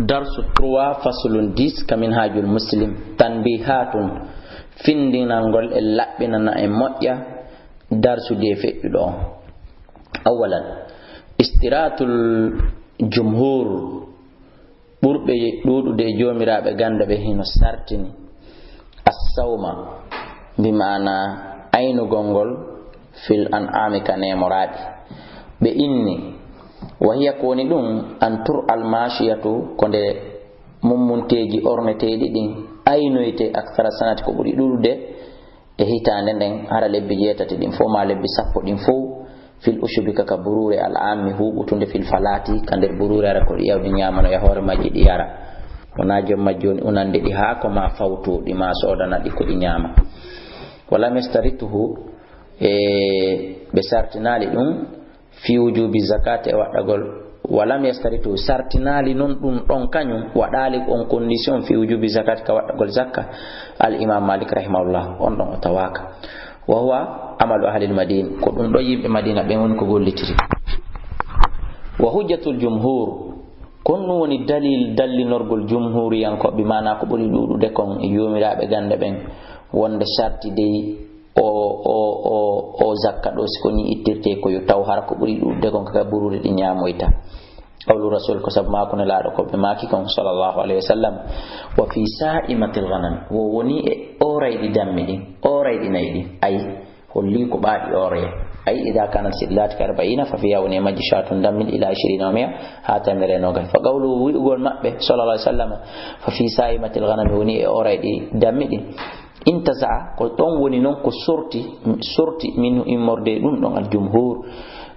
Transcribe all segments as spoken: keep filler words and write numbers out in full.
Darsu trois, faslun dix, ka Minhajul Muslim, tanbihatun, findinangol e laɓɓinana e moƴƴa darsu de feƴƴuɗo on. Awalan, istiratul jumhur, ɓurɓe ɗuuɗude e joomiraaɓe gannda ɓe hino sartini assawma, bi maana aynugol ngol, fil an'ami ka neemoraaɗi. Ɓe inni, wa hiya ko woni ɗum, an tur al mashiyatu, ko nde mummunteeji orneteeɗi ɗin aynoyte, akthara sanati, ko ɓuri ɗuuɗude e hitaande nden, hara lebbi jeetati ɗin fow, ma lebbi sappo ɗin fow, fil ushubi, ka, ka buruure, al ammi, huuɓutunde, fil falati, ka nder buruure, hara ko ɗi yawɗi ñaamano e hoore majji, ɗi yara. Wonaa jom majji woni unande ɗi haako, ma fawtu ɗi, ma soodana ɗi ko ɗi ñaama. Walam yastarituhu, e ɓe sartinaali ɗum, fi wujubi zakati, e waɗɗagol. Walam yastaritu, sartinaali non ɗum ɗon kañum, waɗaali on condition fi wujubi zakati, ka waɗɗagol zakka, al imam Malik rahimahullah, on ɗon o tawaaka. Wa huwa amalu ahlil Madina, ko ɗum ɗo yimɓe Madina ɓen woni ko gollitiri. Wa hujjatul jumhur, kon ɗum woni dalil dallinorgol jumhuriyankooɓe, maanaa ko ɓuri ɗuuɗude kon e joomiraaɓe gannde ɓen, wonde sarti dey o, o, o, o zakka ɗo, si ko ni ittirte, ko yo taw hara ko ɓuri ɗuuɗude kon ka buruure ɗi ñaamoyta. Qawlu rasul, ko sabu maako Nelaaɗo ko ɓe maaki kon, sallallahu alayhi wa sallam, wa fi sa'imatil ghanam, wo woni e oorayɗi dammi ɗin, oorayɗi nayi ɗin, ay, holli ko ɓaaɗi ooroye. Ay, ida kanat, si ɗi laati ka arba'ina, fa fiha, woni e majji shatun dammi, ila ishrina wa mi'a, haa teemedere e noogay. Fa qawlu, wi'ugol maɓɓe, sallallahu alayhi wa sallam, fa fi sa'imatil ghanam, woni e oorayɗi dammi ɗin. Intaza'a, ko ɗon woni non ko sorti, sorti min immorde e ɗum ɗon al jumhur,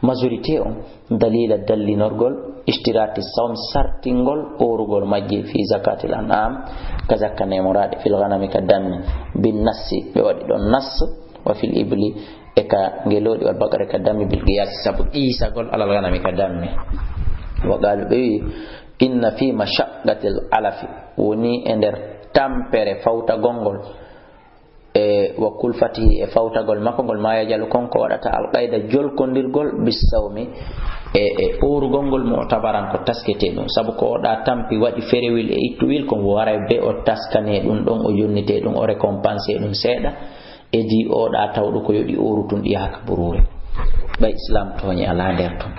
majorité on, dalila dallinorgol, ishtirati sawm, sartingol oorugol majji fi zakatil an'am, ka zakka neemoraaɗi, fil ghanami, ka dammi, bin nassi, ɓe waɗi ɗon nass, wa fil ibli, e ka ngelooɗi, wal baqari, ka dammi, bil qiyasi, sabu qiisagol, alal ghanami, ka dammi. Wa qalu, ɓe wi, inna fi mashaqqatil alafi, woni e nder tampere fawtagol ngol, e wa kulfatihi, e fawtagol makko ngol, ma yajalu, kon ko waɗata, al qayda, jolkondirgol, bis sawmi, e, e oorugol ngol, mu'tabaran, ko taskete ɗum. Sabu ko oɗa tampi waɗi ferewil e ittuwil, kon waray be o taskane ɗum ɗon, o yonnite ɗum, o récompense ɗum seeɗa, e di oɗa tawɗo ko yoɗi ooru tun ɗi yaha ka buruure. Ɓay Islam tooñi alaa nder ton.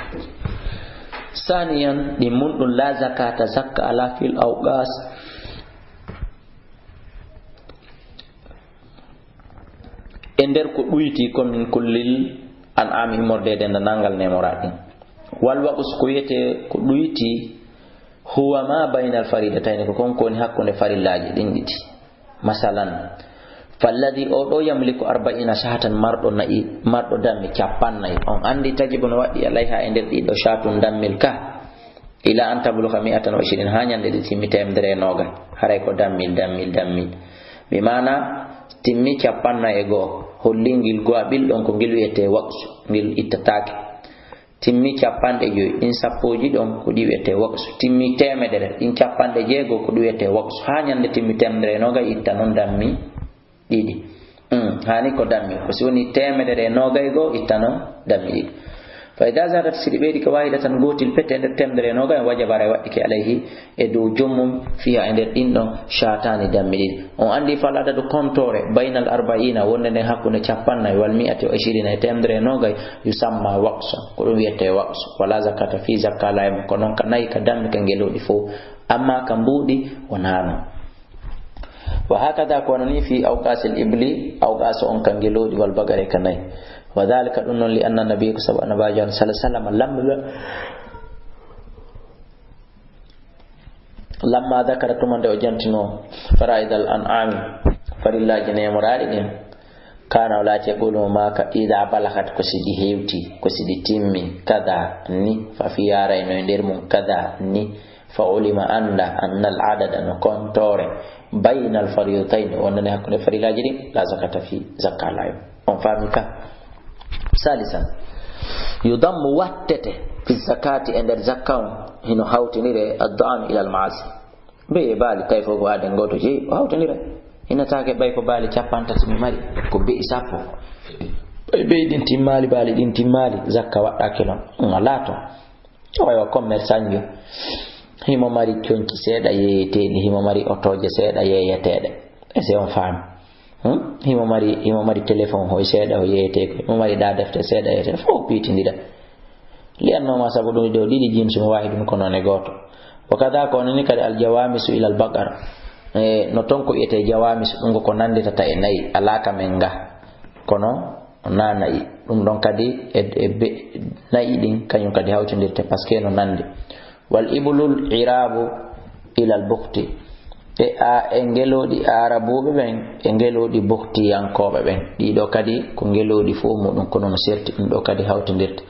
Saniyan, ɗi mun ɗum, la zakata, zakka alaa, fil awqas, e nder ko ɗuyti, ko min kullil an'ami, immorde e denndanangal neemoraa ɗin. Wal waqsu, ko wiyetee ko ɗuyti, huwa ma baynal faridatayni, ko kon ko woni hakkunde farillaaji ɗin ɗiɗi. Masalan, falladi, o ɗo, yamliku arba'ina shahatan, marɗo na'i, marɗo dammi cappannayi. On anndi tajibu no waɗɗi alayha e nder ɗiɗo shatun dammil ka. Ila an tabluga mi'atan wa ishirin, haa ñande ɗi timmi teemedere e noogay. Haray ko dammil, dammil, dammil. Bi maana, timmi cappannayi e goo, holli ngil go'aɓil ɗon ko ngil wi'etee waqsu, ngil ittataake. Timmi cappanɗe joyi, ɗin sappooji ɗon ko ɗi wi'etee waqsu. Timmi teemedere, ɗin cappanɗe jeego ko ɗi wi'etee waqsu. Haa ñande timmi teemedere e noogay, itta non dammi ɗiɗi. Mm, haani ko dammi. Ko si woni teemedere e noogay goo, itta non dammi ɗiɗi. Fa ida zadat, si ɗi ɓeydi ka wahidatan, gootil pete e nder teemedere e noogay, wajaba, haray waɗɗike, alayhi, e dow joom mum, fiha, e nder ɗin ɗon, shatani, dammi ɗiɗi. On anndi, fal adadu, kontoore, baynal arba'ina, wonde nden hakkunde cappannayi, wal mi'ati wa ishirina, e teemedere e noogay, yusamma waqsan, ko ɗum wiyetee waqsu. Wala zakata fi, zakka alaa e mum, ko non ka nayi, ka dammi, ka ngelooɗi fow. Amma ka mbuuɗi, wonaa non. Wa hakada, ko wano ni, fi awqasil ibli, awqasu on ka ngelooɗi, wal bagare ka nayi. Wa dhalika, ɗum non, li anna nabi, ko sabu annabaajo on, sallallahu alayhi wa sallam, lamma, lamma dhakara, tuma nde o jantino, faraidal an'ami, farillaaji neemoraaɗi ɗin, kana, o laati, yaqulu, maaka, ida balagat, ko si ɗi hewti, ko si ɗi timmi, kada ni, fa fiha, haray no e nder mum, kada ni, fa ulima, annda, annal adada, no kontoore, baynal faridatayni, wonande hakkunde farillaaji ɗin, la zakata fi, zakka alaa e mum. On faami ka? Salisan, yudammu, wattete, fi zakati, e nder zakka on, hino hawtinire, ad-da'am ila al-ma'az. Bee e baali, tawi fof ko aaden gooto jeyi, o hawtinire. Hinataake ɓay ko baali cappanɗe tati mi mari, ko be'i sappo. Ɓay be'i ɗin timmaali, baali ɗin timmaali, zakka waɗɗaaki non. Ɗum alaa ton. Waywa commerçant jo. Himo mari conci seeɗa yeeyeteeɗi, himo mari otooje seeɗa yeeyeteeɗe. Est-ce que on faami? Hmm? Himo mari, himo mari téléphone hoy seeɗa o yeeyeteeɗi, himo mari ɗa defte seeɗa yeeyeteeɗe. Fof piitindira. Li'annoma sabu ɗum ɗo ɗiɗi jinsu mo waahidun ko noone gooto. Wa kada ko noni kadi al jawamisu ila al baqar. E, no ton ko wiyetee jawamisu, ɗum ko ko nannditata e nayi, alaa ka men nga. Kono na nayi. Ɗum ɗon kadi e, e be-, nayi ɗin kañum kadi hawtindirte, parce que no nanndi. Wal ibulul irabu ilal bukti. E a, e ngelooɗi Aarabuuɓe ɓen, e ngelooɗi buktiyankooɓe ɓen. Ɗiɗo kadi ko ngelooɗi fof muɗum, kono no serti ɗum ɗo kadi hawtindirte.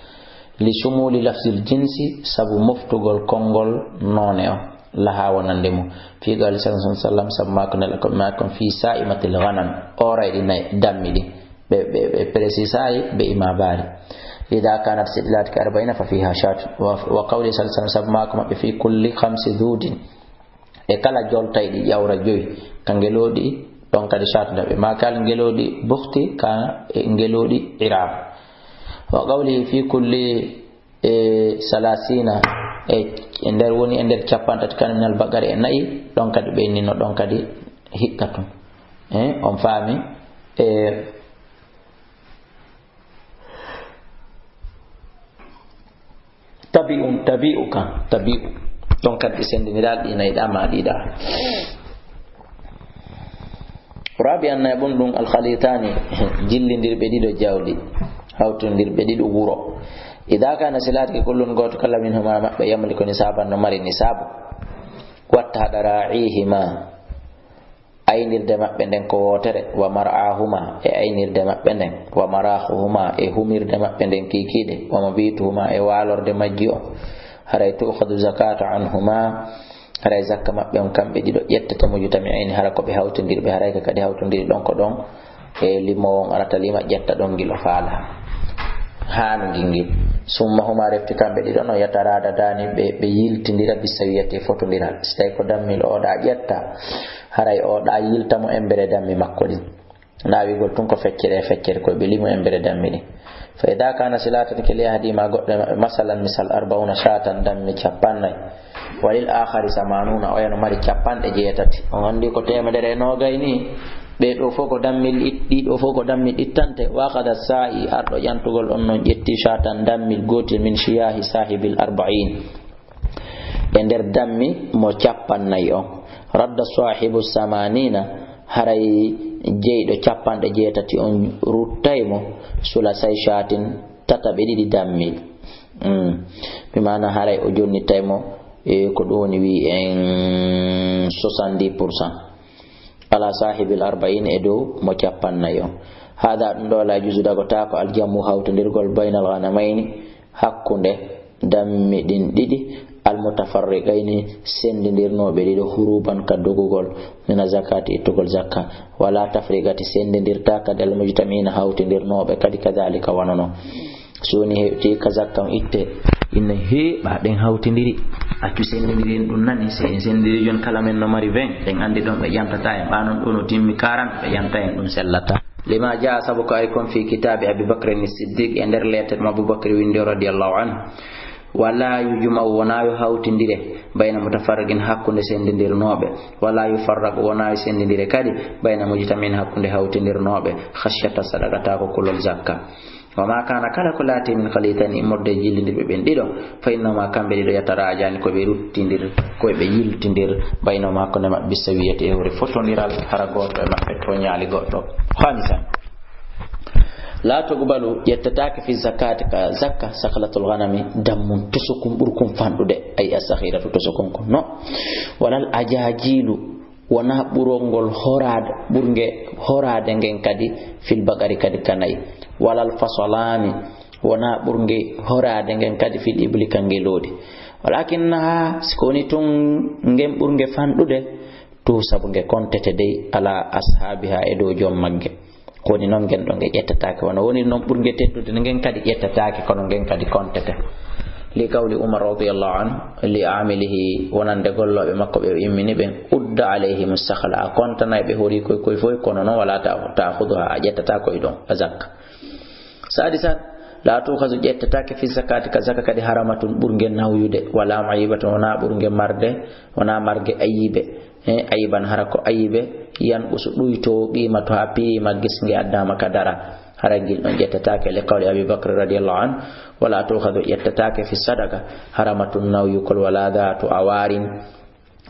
Li sumuli lafzil jinsi, sabu moftugol konngol noone o, laha wonande mum. Fi qawli sallallahu alaihi wasallam, sabu maako nela ko maakon fi sa'imatil ghanam, orayɗi nayi dammi ɗin. Ɓe, ɓe, ɓe précisaayi, ɓe ima baali. Ida kanat siɗilaati ka arba'ina fa fiha shat. Wa, wa qawli sallallahu alaihi wasallam, sabu maako maɓɓe fi kulli khamsi dhudin. E kala joltayɗi ƴawra joyi, ka ngelooɗi, ɗon kadi shat ndaɓe. Ma kala ngelooɗi bukhti, ka e ngelooɗi irab. Wa qawlihi fi kulli, e, salasina, e, e nder woni e nder cappanɗe tati kan minal baqari e nayi, ɗon kadi ɓeynino, ɗon kadi hikka tun. E, on faami? E, Tabi'un, tabi'u kan, tabi'u. Ɗon kadi sendindiral ɗi nayi ɗa ma ɗiɗa. Rabi'an, nayi ɓun ɗum, al khalitani, jillindirɓe ɗiɗo jawdi, hawtindirɓe ɗiɗo wuro. Ida kana silatake kullun gooto kala minhuma maɓɓe yamliku nisaban, no mari nisabu. Watta haɗa ra'ihima. Aynirde maɓɓe nden ko wootere, wa mar'ahuma, e aynirde maɓɓe nden, wa marahuhuma, e humirde maɓɓe nden kiikiiɗe, wa mabituhuma, e waalorde majji o. Haray tu'khadhu zakatu anhuma, haray zakka maɓɓe on kamɓe ɗiɗo ƴettete mujtami'ayni, hara ko ɓe hawtindirɓe, haray ka kadi hawtindiri ɗon ko ɗon, e limo on arata lima ƴetta ɗon gilo faala. Haanu gingil. Summa huma refti kamɓe ɗiɗo no yataradadani ɓe, ɓe yiltindira bisawiyati e fotondiral. Si tawi ko dammil o ɗa ƴetta, haray o ɗa yilta mo embere dammi makko ɗin. Naawigol tun ko feccere e feccere, ko ɓe limo embere dammi ɗin. Fa ida kana silatan kili ahadima goɗɗo e maɓɓe, masalan misal, arbauna shatan, dammi capannay. Walil akhari samanuna, oya no mari capanɗe jeetati. On andi ko temedere e nogay ni, ɓe ɗo fof ko dammil it-, ɗi ɗo fof ko dammil ittante. Wa akhadha sa'i, arɗo ƴantugol on non ƴetti shatan dammil gotil min shiyahi sahibil arba'in. E nder dammi mo capannay on. Radda sahibu samanina, haray jeyɗo capanɗe jeetati on ruttay mo sulasay shatin, tataɓe ɗiɗi dammil. Mm. Bi maana haray o jonnitay mo, e, ko ɗum woni wi en soixante-dix pour cent. Ala sahibil arba'in, e dow mo capannay on. Hada ɗum ɗo la juzu dagotaako aljamu hawtindirgol baynal ghanamayni, hakkunde dammi ɗin ɗiɗi, almutafarriqayni, sendindirnooɓe ɗiɗo, huruban ka dogugol, mina zakati, ittugol zakka, wala tafriqati, sendindirta kadi almujtami'ina, hawtindirnooɓe kadi kadhalika wano non. So woni hewti ka zakka on itte, inna he ɓa ɗen hawtindiri, accu sendindiri en ɗum nani, se en sendindiri jon kala men no mari vingt, ɗen andi ɗon ɓe ƴamtata en, ɓa non ɗo no timmi quarante, ɓe ƴamta en ɗum sellata. Lima jaa, sabu ko ari kon fi kitabi Abi Bakr ni Siddiq, e nder lettre mo Abu Bakr windi o radiyallahu anhu. Wala yujma'u, wona yo hawtindire, bayna mutafarriqin, hakkunde sendindirnooɓe. Wala yufarraqu, wona yo sendindire kadi, bayna mujtami'in, hakkunde hawtindirnooɓe, khashyata sadaqata, ko kulol zakka. Wa ma kana, kala ko laati, min khalitayni, immorde e jillindirɓe ɓen ɗiɗo, fa innahuma, kamɓe ɗiɗo, yatarajani, ko ɓe ruttindir, ko ɓe yiltindir, baynahuma, hakkunde maɓɓe, bisawiyati, e hoore fotondiral, hara gooto e maɓɓe tooñaali goɗɗo. Khamisan. La tuqbalu, ƴettataake, fi zakati, ka zakka, saklatul ghanami, dammun tosokun ɓurkun fanɗude, ay as-sakhiratu, tosokun kun, no. Walal ajajilu, wona ɓurongol horaade, ɓurnge horaade ngen kadi fil baqari kadi ka nayi. Walal fasalani, wona ɓurnge horaade ngen kadi fil ibli ka ngelooɗi. Walakinnaha, si ko woni tun ngen ɓurnge fanɗude, tu sabu nge kontete dey ala ashabiha e dow joom magge. Ko woni noon ngen ɗo nge ƴettataake. Wano woni noon ɓurnge teddude ngen kadi ƴettataake, kono ngen kadi kontete. Li qawli Umar radiyallahu anhu, li amilihi, wonande gollooɓe makko ɓe o immini ɓen, udda alayhim sakhla, a kontanay ɓe hori koy koy foy, kono noon wala ta-, ta'khuduha, a ƴettata koy ɗon, a zakka. Sadisan, La tukhadhu, ƴettataake, fi zakati, ka zaka kadi, haramatun, ɓurge nawyude, wala mayibatun, wona ɓurge marde, wona marge ayibe. He, ayiban, hara ko ayibe, yan usu ɗuyto qimatu, ha piima gisnge addama ka dara. Hara ngil ɗon ƴettataake, li qawli Abi Bakr radiyallahu anhu, wala tukhadhu, ƴettataake, fi sadaqa, haramatun, nawyukol, wala dhatu awarin,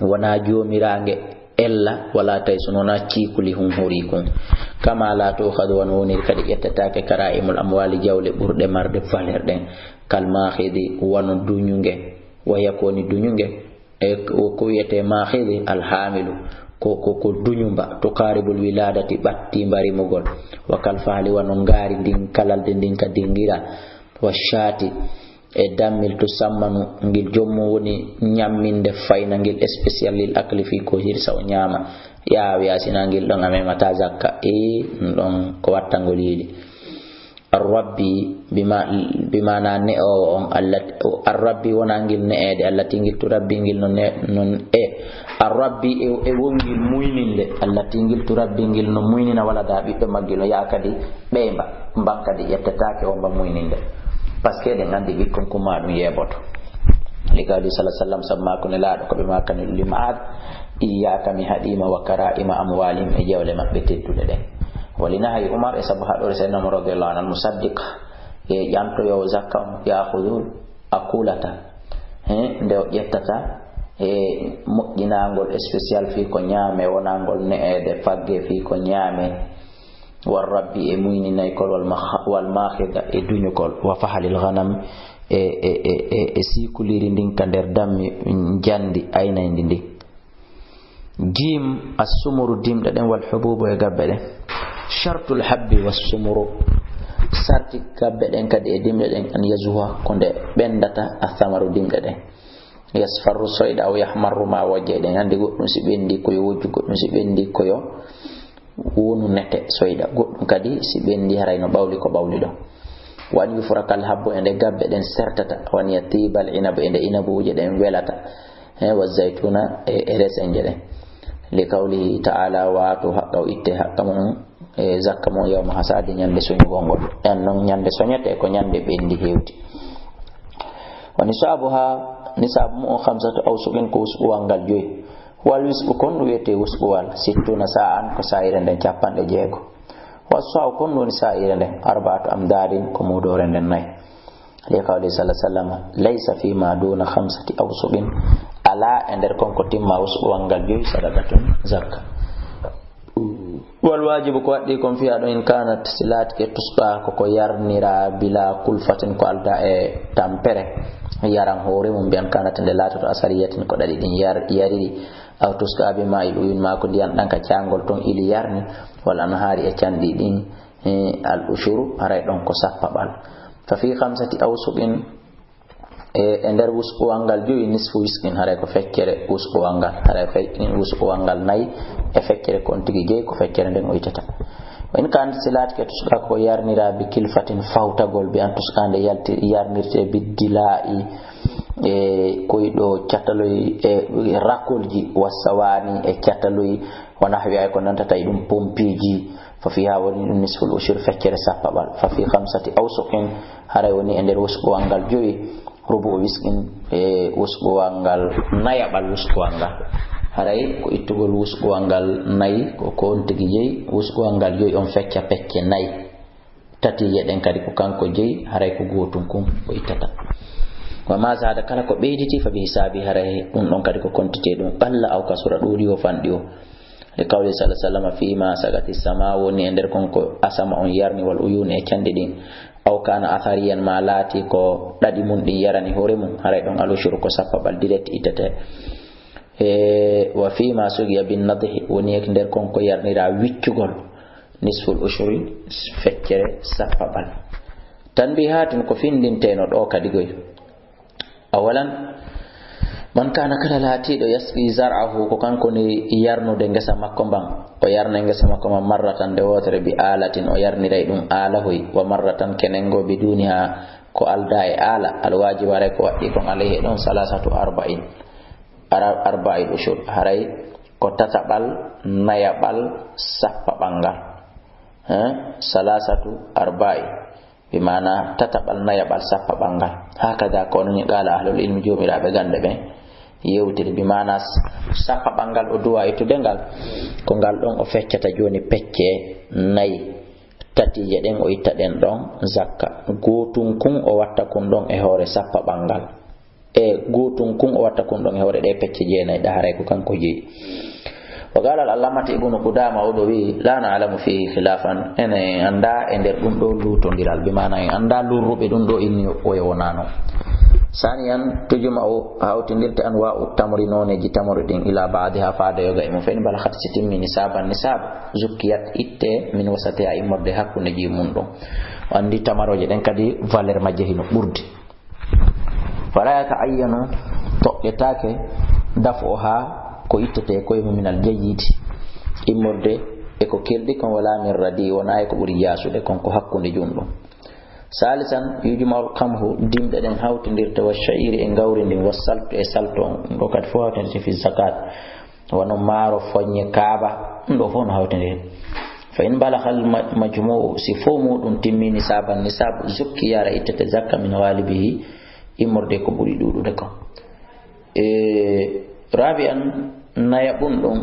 wona joomirange ella, wala taysun, wona ciikuli hun hori kun. Kama la tukhadhu, wano woniri kadi ƴettataake, kara'imul amwali, jawle ɓurɗe marde valeur ɗen, kal makhidi, wano duñunge, wa hiya, ko woni duñunge, e ko, ko wiyete makhidi, al hamilu, ko, ko, ko duñumba, tuqaribul wiladati, ɓattimba rimugol, wa kal fahli, wano ngaari ndin, kalalde ndin ka dingira, wa shati, e dammil, tusammanu, ngil joom mum woni ñamminde, fayna ngil spécial lil akli, fii ko hirsa o ñaama. Yaa wiya sina ngil ɗon a memata zakka, e ɗum ɗon ko wattangol yiili. Arrabbi bima, bimana ne'owo on, allati, arrabbi wona ngil ne'ede, allati ngil turabbi ngil no ne, no e, arrabbi e, e wongil muyninde, allati ngil turabbi ngil no muynina, wala da ɓiɓɓe maggil no yaa kadi ɓeymba. Mban kadi ƴettetaake womba muyninde. Parce que eɗen anndi ɓikkon kuma ɗum yeeboto. Li qawli sallallahu alaihi wasallam, sabu maako Nelaaɗo ko ɓe maakani ɗum li Mu'aad, iyyaka, mi haɗiima, wa kara'ima amwalihim, e jawle maɓɓe tedduɗe ɗen. Wa li nahyi Umar, e sabu haɗore Sayyidina Umar radiyallahu anhu, al musaddiq, e ƴantoyoowo zakka on, ya'khudhu, akulata. He, nde o ƴettata, e moƴƴinangol spécial fii ko ñaame, wonangol ne'ede fagge fii ko ñaame. War rabbi, e muyninaykol, wal makh-, wal makhida, e duñugol, wa fahalil ghanam, e, e, e, e, e sikuliri ndin ka nder dammi njandi aynayndi ndin. Jim, assumuru dimɗe ɗen, wal hububu, e gabbe ɗen. Shartul habbi wassumuru, sarti gabbe ɗen kadi e dimɗe ɗen, an yazuha, ko nde ɓendata, athamaru, dimɗe ɗen. Yasfarru, soyɗa, aw yahmarru, ma wojje ɗen. Anndi goɗɗum si ɓendi ko yo wojju, goɗɗum si ɓendi ko yo wonu nete, soyɗa. Goɗɗum kadi si ɓendi haray no ɓawli ko ɓawli ɗon. Wa an yufrakal habbu, e nde gabbe ɗen sertata. Wa an yatibal inabu, e nde inabuuje ɗen welata. He, wa zaytuna, e, e resenje ɗen. Li qawlihi ta'ala, waatu haqqa o itte haqqa mum, e zakka mum, yawma hasadi, ñande soñugol ngol. En non ñande soñete ko ñande ɓendi hewti. Wa nisabuha, nisabu mu'un khamsatu awsuqin, ko wusquwal ngal joyi. Wal wisqu, kon ɗum wiyete wusquwal, sittuna sa'an, ko sa'ire nden cappanɗe jeego. Wa sa'u, kon ɗum woni sa'ire nden, arba'atu amdarin, ko muudore nden nayi. Li qawli sallallahu alaihi wasallam, laysa fima duna khamsati awsuqin, ala e nder kon ko timma wusquwal ngal joyi, sadaqatun, zakka. Wal wajibu, ko waɗɗi kon fiya ɗon, in kanat, si laatike, tusqa, ko ko yarnira, bila kulfatin, ko alda e tampere, yaran hoore mum, bi an kanat, nde laatoto, asariyatin, ko ɗaɗi ɗin yar-, yariri, aw tusqa bi ma'il uyun, ma ko ndiyan ɗan ka caangol ton ili yarni, wal anhari, e canɗi ɗin, e al ushuru, haray ɗon ko sappaɓal. Fa fi khamsati awsuqin, E, e nder wusquwal ngal joyi, nisfu wisqin, haray ko feccere wusquwal ngal, haray fe-, wusquwal ngal nayi, e feccere kon tigi jeyi, ko feccere nden o ittata. Wa in kanat, si laatike tusqa ko yarnira bi kilfatin, fawtagol, bi an tusqa nde yalti-, yarnirte bi dila'i, e koyɗo cataloy, e rakolji, wasawani, e cataloy, wa nahwi, ay ko nantata e ɗum pompiji, fa fiha, woni ɗum nisful ushur, feccere sappaɓal, fa fi khamsati awsuqin, haray woni e nder wusquwal ngal joyi, rubu'u wisqin, e wusquwal ngal nayaɓal wusquwal ngal. Haray ko ittugol wusquwal ngal nayi, ko, ko on tigi jeyi, wusquwal ngal joyi on fecca pecce nayi. Tati yeɗen kadi ko kanko jeyi, haray ko gootun kun o ittata. Wa ma zada, kala ko ɓeyditi, fa bi hisabi, haray ɗum ɗon kadi ko kontite ɗum, qalla aw kasura, ɗuuɗi o fanɗi o. Li qawli sallallahu alaihi wasallam, fima sagati sama, woni e nder kon ko asama on yarni, wal uyun, e canɗi ɗin. Aw kana athariyan, ma laati ko ɗaɗi mun ɗin yarani hoore mun, haray ɗon al ushuru ko sappaɓal direct ittete. E wa fima sugiya bin nadhi, woni e nder kon ko yarnira wiccugol, nisful ushuri, feccere sappaɓal. Tanbihatin, ko findinteno ɗo kadi goy. Awalan, man kana, kala laatiiɗo, yasqi zar'ahu, ko kanko ni yarnude ngesa makko mban, o yarna ngesa makko mban marratan, nde wootere, bi alatin, o yarniray ɗum aalahoy, wa marratan, kenengo, biduniha, ko alda e aala, alwajibu, haray ko waɗɗi kon, alayhi, ɗon, salasatu arba'in, ara-, arba'il ushur, haray ko tataɓal, nayaɓal, sappaɓal ngal. Hein? Salasatu arba'in. bi maana tataɓal nayaɓal sappaɓal ngal. Hakada ko onon ni qala ahlul ilmi, joomiraaɓe gannde ɓen yewtiri, bi maana sappaɓal ngal o duwa ittude ngal, ko ngal ɗon o feccata jooni pecce nayi, tatiije ɗen o itta ɗen ɗon zakka, gootun kun o watta kun ɗon e hoore sappaɓal ngal. E gootun kun o watta kun ɗon e hoore ɗe pecce jeenayi ɗa, haray ko kanko jeyi. Wa qala al-allamatu Ibnu Qudama, o ɗo wi, la na'lamu fihi khilafan, en en annda e nder ɗum ɗo luutondiral, bi maana en annda lurruɓe ɗum ɗo inni o e wonano. Saniyan, tujma'u, hawtindirte, anwa'u tamri, nooneeji tamri ɗin, ila ba'diha, faade yoga e mum, fa in balaghat, si timmi nisaban, nisab, zukkiyat, itte, min wasatiha, immorde hakkundeji mum ɗum. O anndi tamarooje ɗen kadi valeur majje hino ɓurdi. Fala yata'ayyanu, toɗɗetaake, daf'uha, ko ittete ko e mum, minal jayyidi, immorde e ko kelɗi kon, wala min radi, wona e ko ɓuri jaasude kon, ko hakkunde jum ɗum. Salisan, yujma'ul qamhu, dimɗe ɗen hawtindirte, wa sha'iri, e ngawri ndin, wa saltu, e saltu on, ɗum ɗo kadi fof hawtindirte fi zakat. Wano maaro, foññe, kaaba, ɗum ɗo fof no hawtindiri. Fa in balagha al ma-, majmu'u, si fof muɗum timmi nisaban, nisab, zukki, yara, ittete zakka, min ghalibihi, immorde ko ɓuri ɗuuɗude kon. E rabi'an, nayaɓun ɗum,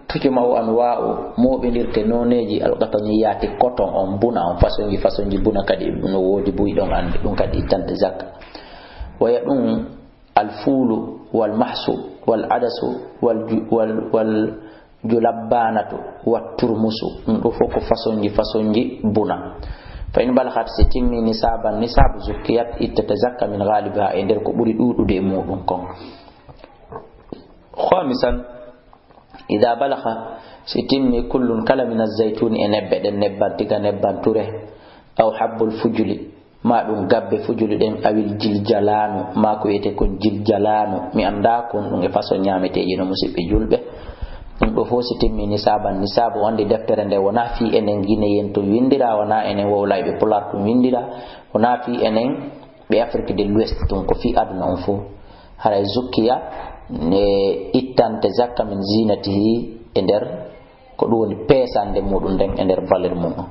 tujma'u anwa'u, mooɓindirte nooneeji, al qataniyaati, coton on, buna on, façonji, façonji buna kadi no woodi, buy ɗon anndi, ɗum kadi ittante zakka. Waya ɗum, al fuulu, wal mahsu, wal adasu, wal ju-, wal, wal julabbanatu, wat turmusu. Ɗum ɗo fof ko façonji, façonji buna. Fa in balaghat, si timmi nisaban, nisab, zukkiyat, ittete zakka, min ghalibiha, e nder ko ɓuri ɗuuɗude e muɗum kon. Khamisan, idha balagha, si timmi kullun kala min az-zaytuni, e nebbe ɗen, nebban tiga, nebban ture, aw habbul fujuli, ma ɗum gabbe fujuli ɗen, awil jiljalanu, ma ko wiyete kon jiljalanu, mi annda kon ɗum e façon ñaameteeji no, musiɓɓe julɓe. Ɗum ɗo fof si timmi nisaban, nisabu, o anndi deftere nde wona fii enen Guinéen tun winndira, wona enen wowlayɓe Pulaar tun winndira, wona fii enen ɓe Afrique de l'Ouest tun, ko fii aduna on fof. Haray zukkiya ne ittante zakka min zinatihi, e nder ko ɗum woni peesande muɗum nden e nder valeur mum on.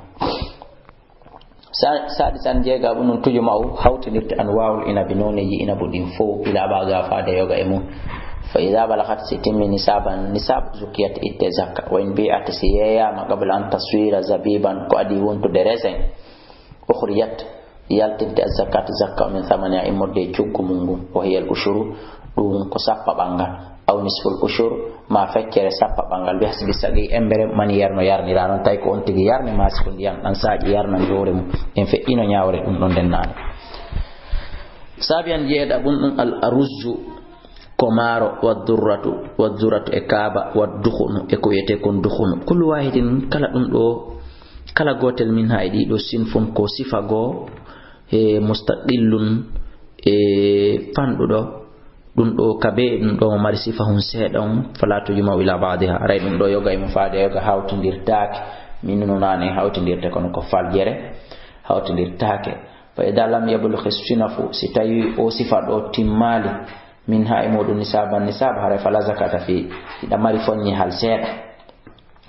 Sa-, saɗi san jeegaɓo nun tujma'u, hawtindirte anwa'ul inabi, nooneeji inabu ɗin fow, ila ba'diha faade yoga e mum. Fa idha balaghat, si timmi nisaban, nisab, zukiyat, itte zakka. Wa in bi'at, si yeeyama, qabla an taswira zabiban, ko adi wontude raisin, ukhriyat, yaltinte az-zakat, zakka, min thamaniha, immorde e cuggu mum ngun. Wa hiya al-ushuru, ɗum ko sappaɓal ngal. Aw nisful ushur, ma feccere sappaɓal ngal, bihasbi saqi, embere manière no yarnira non, tawi ko on tigi yarni, ma si ko ndiyam ɗan saaƴi yarnani hoore mum, en feƴƴino ñaawre ɗum ɗon ndennaani. Saabi an jeeɗa ɗum ɗum al aruzzu, ko maaro, wa durratu, wa durratu e kaaba, wa dukhunu, e ko wiyetee kon dukhunu. Kullu wahidin, kala ɗum ɗo, kala gootel min ha e ɗii ɗo sinfun ko sifa goo, e mustaqillun, e fanɗuɗo, ɗum ɗo kabe, ɗum ɗo mo mari sifa hun seeɗa on, fala tujma'u ila ba'diha. Aray ɗum ɗo yoga e mo faade yoga hawtindirtaake. Min no nane hawtindirte kono ko faljere hawtindirtaake. Fa idha lam yablugh sinafu, si tawi o sifa ɗo timmaali, min ha e muɗum nisaban nisab, haray fala zakata fi, hiɗa mari foññe hal seeɗa.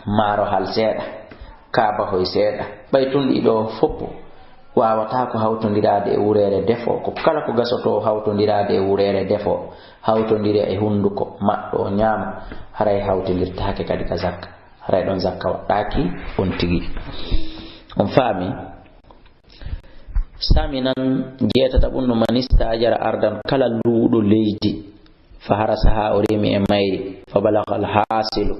Maaro hal seeɗa, kaaba hoy seeɗa. Ɓay tun ɗi ɗo foppo waawata ko hawtondiraade e wureere defo, ko kala ko gasoto hawtondiraade e wureere defo, hawtondira e hunduko, maɗɗo o ñaama, haray hawtondirtaake kadi ka zakka. Haray ɗon zakka waɗɗaaki on tigi. On faami? Saminan, jeetata ɓun no, man istajara ardan, kala luuɗo leydi, fa harasa, haa o remi e mayri, fa balagha al hasilu,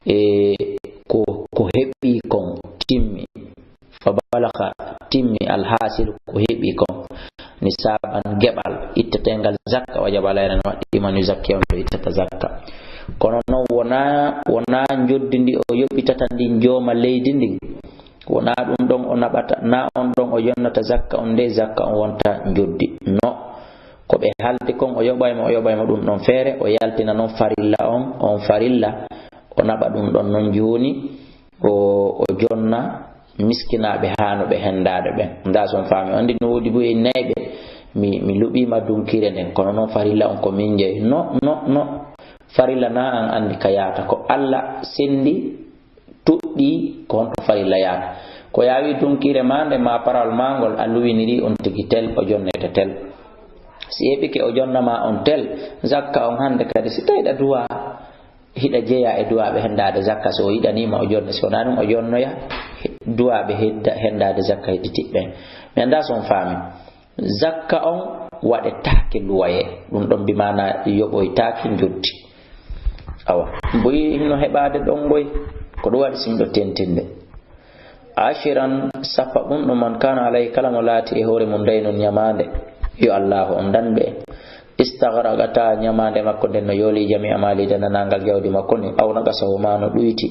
e ko, ko heɓi kon timmi, fa balagha, timmi, al hasilu, ko heɓi kon, nisaban, geɓal itteteengal zakka, wajaba, alayhi, no waɗɗii, man yuzakki, on to ittata zakka. Kono non wonaa, wonaa njoddi ndi o yoɓitata ndin jooma leydi ndin, wonaa ɗum ɗon o naɓata, naa on ɗon o yonnata zakka on, nde zakka on wonta njoddi. No, ko ɓe haaldi kon, o yoɓay mo, o yoɓay mo ɗum ɗon feere, o yaltina non farilla on, on farilla, o naɓa ɗum ɗon non jooni, o, o jonna miskinaaɓe haa no ɓe henndaade ɓen. Ndaa, so on faami, on anndi no woodi buy e nayɓe, mi, mi luɓiima dunkire nden, kono non farilla on ko min jeyi. No, no, no, farilla naa an anndi ka yaata, ko Alla senndi toɗɗii ko honto farilla yaata. Ko yaawi dunkiire maa nde ma parawol maa ngol, a luwiniri on tigi tel, o jonnete tel. Si heɓike o jonnama on tel, zakka on hannde kadi, si tawi ɗa duwa, hiɗa jeya e duwaaɓe henndaade zakka, so o yiɗaniima o jonne, si wonaa ɗum o jonnoya duwaaɓe hedda-, henndaade zakka hedditiɓɓe. Mi anndaa so on faami. Zakka on waɗetaake luwaye, ɗum ɗon bi maana yoɓoytaake njotti. Awa, mboyi hino heɓaade ɗon ngoy, ko ɗum waɗi si miɗo tentinde. Ashiran, sappa ɗum ɗo man kana alayhi, kala mo laati e hoore mum daynun ñamaande, yo Allaahu on dan ɓe. Istagraqata, ñamaande makko nden no yooli jami'a mali, denanangal jawdi makko ndin, aw naqasahu, ma no ɗuyti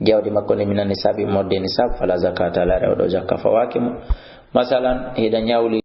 jawdi makko ndin, mina nisabi, modde nisab, fala zakata, laare o ɗo zakka fawaaki mo. Masalan, hiɗa ñawli